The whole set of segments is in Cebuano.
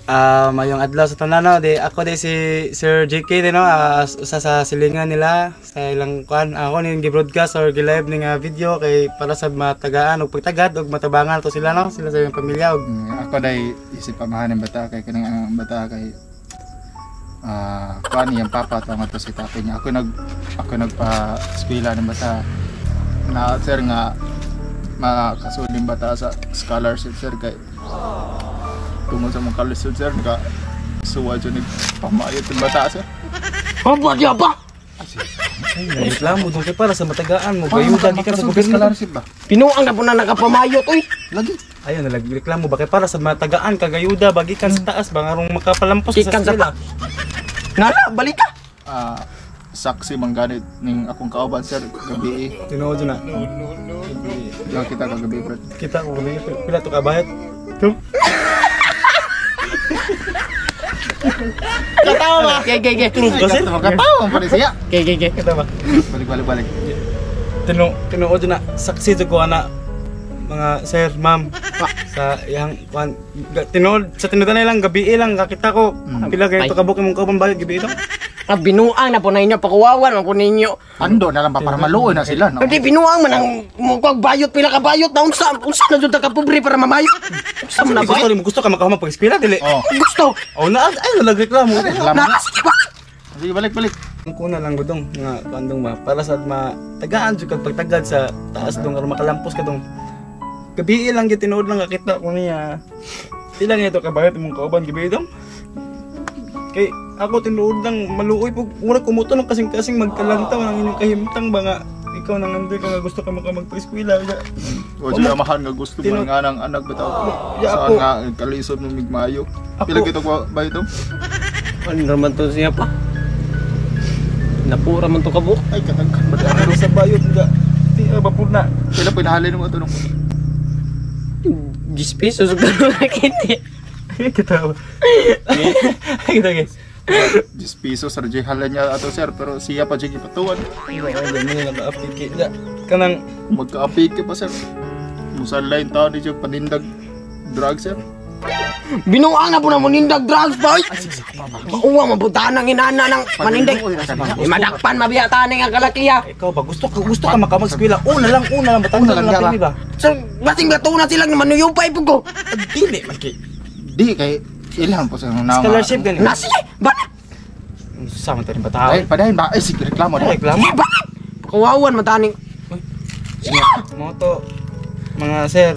Mayong adlaw sa tanan, no. Di ako di si Sir JK di, no, usa sa silingan nila sa ilang kuan. Ako ning gi-broadcast or gi-live ning video kay para sa matagaan og pagtagad og matabangan to sila, no, sila sa ilang pamilya og Ako day isip amahan ng bata kay kanang ang bata kay kuan iyang papa to nga to si tatay niya. Ako nagpa eskwela ng bata na, sir, nga makasud ning bata sa scholarship, sir, kay tungod sa mga kalisod, sir, naka suwa jud nagpamayot yung bata, sir. Aba di ba? Ay, reklamo dong kay para sa matagaan mo gayuda gikan sa Makasud gobyerno. Scholarship ba? Pinuang na po na nakapamayot oy. Lagi. Ayun na reklamo ba kay para sa matagaan ka gayuda ba gikan sa taas ba ngarong makapalampos ka Gikan sa sa eskwela. Nala, balita. Saksi man ganit ning akong kauban, sir, gabi eh. Tinuod jud na. Lang kita kagabi, bro. Kita ko gabi pila to ka bayad. To. Katawa. Ge ge ge. Tulog ka, sir. Makatawa pa rin siya. Ge ge ge. Kita ba? Balik, balik, balik. Tinuod jud na saksi jud ko ana mga sir, ma'am, sa iyang kuan tinuod sa tinuod na lang gabi lang kakita ko pila kay Ay. to kabuk imong kauban bayad gabi ito. Ah, binuang na po na inyo pakuwawan man ko ninyo. Ando na lang ba para maluoy na sila, no? Hindi binuang man ang mukhang bayot pila ka bayot na unsa unsa na jud ta ka pobre para mamayo. Unsa man na Gusto ba? rin mo gusto ka makahuma pag eskwela dili. Oh. Gusto. Oh na ay nagreklamo. Reklamo. Na sige ba? Sige, balik, balik. Ang kuna lang gudong nga kuan dong ba para sa matagaan jud kag pagtagad sa taas dong aron makalampos ka dong. Gabi lang gyud tinuod lang kakita ko niya. Pila niya to kabayot imong kauban gabi dong. Kay ako tinuod lang maluoy pug mura kumuto ng kasing-kasing magkalantaw ang inyong kahimtang ba nga ikaw nang andoy ka nga gusto ka makamagpa-eskwela ga. O siya amahan nga gusto mo nga ng anak bitaw. Ya, Saan ako. nga kalisod mo migmayo. Ako. Pila kito ko ba ito? Ano naman to siya pa? Napura man to kabuk. Ay katagkan ba Pero sa bayot ga ti ba pud na. Pila pinahalin mo ito nung 10 pesos ug nakiti. Kita. Kita, guys. 10 pesos sa J halan niya ato, sir, pero siya pa jud gipatuan. Ay, ganun na apike. Ga kanang Magka-apike pa, sir. Musanlay taon ni siya panindag drug, sir. Binuang na po na manindag drugs boy. Mauwa mabutaan ang inana ng manindag. Eh, madakpan mabiya taning ang kalakiya. Ikaw ba gusto ka makamag-eskwela? Una lang Una batang lang, lang ba? di ba? So, basing gatunan silang manuyupay po ko. Dili man kay Di kay ilhan po sa nga. scholarship gani. Na sige, ba? Sa man tayo bata. Ay, padayon ba? Ay, sige, reklamo Ay, na. reklamo. Sige ba? Kawawan mataning. Mo to mga sir.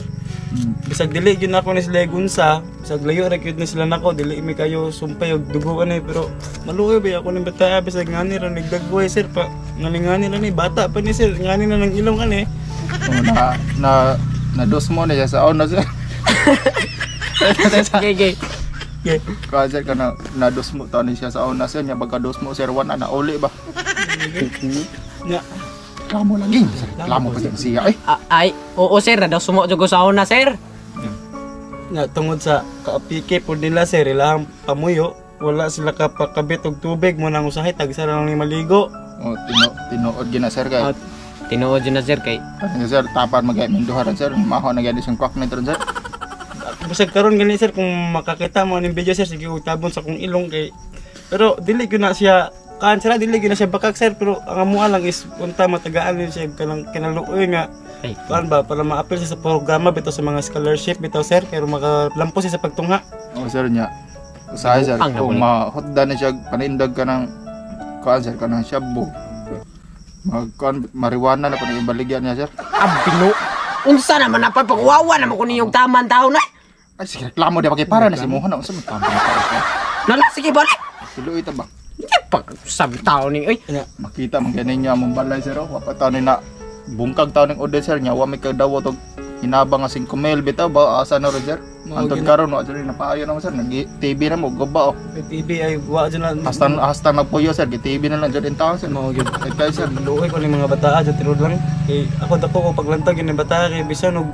Bisag dili gyud nako ni sila gunsa, bisag layo ra gyud ni sila nako, dili mi kayo sumpay og dugo ani pero maluoy ba ako ning bata bisag ngani ra nagdagway, sir, pa ngani ngani ra ni bata pa ni sir, ngani na nang ilong ani. Oh, na na na dos mo na siya sa ono, sir. Ge ge. Okay. Kasi ka na na dos mo taon ni siya sa una, sir, niya pagka dos mo, sir, wana na uli ba. Nya, Reklamo lagi. Sir, reklamo pa din siya eh. Ah, ay, oo sir, nadaw sumo jud ko sa una, sir. Nga tungod sa kaapike po nila, sir, ilang pamuyo, wala sila kapakabit og tubig mo nang usahay tagsa lang ni maligo. Oh, tinuod gina, sir, kay. At Tinuod jud na sir kay. Ano, sir, tapan magay minduharan, sir. Maho na gyud siyang kwak nito, sir. Bisag karon gani, sir, kung makakita mo ning video, sir, sige og tabon sa akong ilong kay pero dili gyud na siya kaan sila, dili gyud na siya bakak, sir, pero ang amuha lang is unta matagaan ni siya kanang kinaluoy nga Ay. kuan ba para maapil siya sa programa bitaw sa mga scholarship bitaw, sir, kay makalampos siya sa pagtungha. Oh, sir, niya. Usahay, sir, Ang kung nabuli. mahutdan na siya panindag ka ng kuan, sir, kanang shabu. Magkuan marijuana na kuno ibaligyan niya, sir. Ah, binu. Unsa naman na pa pagkawawa naman ko ninyong taman taon na. Ay, sige, reklamo di ba kay para na si Mohan unsa man tama na para. Nala sige balik. Tuloy ita ba? Hindi pa sabi tao ni oy. Nya, Makita man gani niya among balay, sir. Oh. Wa pa taon ni na bungkag taon ning order, sir, niya wa may kadawa tog hinabang nga 5 mil bitaw ba asa na ron, sir. Mao Antod gina. karon wa sir napaayo na mo, sir, nag TV na mo guba oh. May TV ay wa dyan na Hasta hasta nagpuyo, sir, gi TV na lang jud in taon, sir. Mao gyud. Ay kay sir. Luoy ko ning mga bata dyan tinuod lang kay ako dako ko paglantag yun ng bata kay bisan og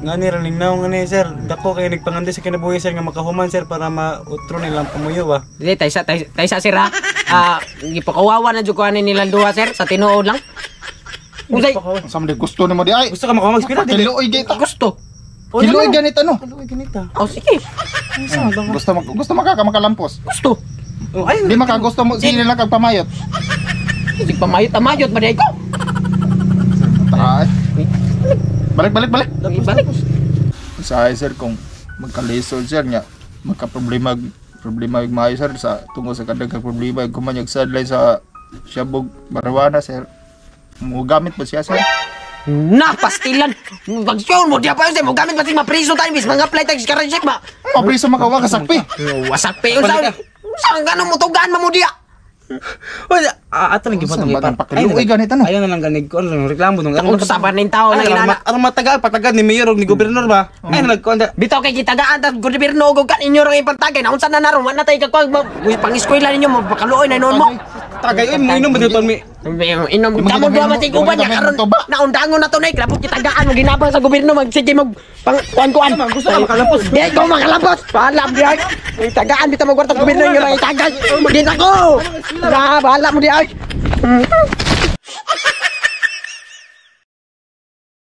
ngani ra ning naong ngani, sir, dako kay nagpangandi sa kinabuhi, sir, nga makahuman, sir, para mautro nilang pamuyo ba. Dili taysa taysa, taysa sir ha. Ah, gipakawawa na jud ko ani nilang duha, sir, sa tinuod lang. Unsay Unsa man di gusto nimo di ay? Gusto ka makamag eskwela dili? Kiluoy gay ta. gusto? Oh, Kiluoy ganit ano? Kiluoy ganita. Oh sige. Gusto maka makalampos. Gusto. Oh, ay, Di maka gusto mo sige lang kag pamayot. Sige pamayot tamayot ba ko? Taay. Balik balik balik. Balik. Sa sir kung magkalisod sir nya magka-problema problema ug maayo sir sa tungod sa kadaghang problema ug kumanyag sideline sa siyabog marijuana sir. Mo gamit po siya sir. Na pastilan. Bagsyon mo diya pa yun mo gamit pati mapriso tayo bis mga apply tayo scholarship ba. Mapriso makawa ka sakpi. Wasak pa yun sa saan ganun mo tugaan mo diya. Oy, ato lang gipot Saan ba ang pakiluoy ganit, ano? Ayaw na lang ganig ko ano reklamo dong. Kung sa ning tao Ay, nang inana. aron matagal patagad ni mayor og ni gobernador ba? Ay nagkuan da. Bitaw kay gitagaan tas gobyerno og kan inyo rang ipantagay na unsa na naron wa na tay kakuan pang-eskwela ninyo mapakaluoy na noon mo. Tagay oy mo inom ba dito mi? Inom Di mo kamo duha ginamit mo- man di mo uban niya ginamit karon mo to ba? naundangon na to nay klabot gitagaan mo ginabang sa gobyerno magsige mag pang kuan kuan. Gusto ka makalampos. Di ko makalampos. Bahala di ay. Tagaan bitaw magwarta gobyerno inyo rang itagay. Di na ko. Na bahala mo di ay.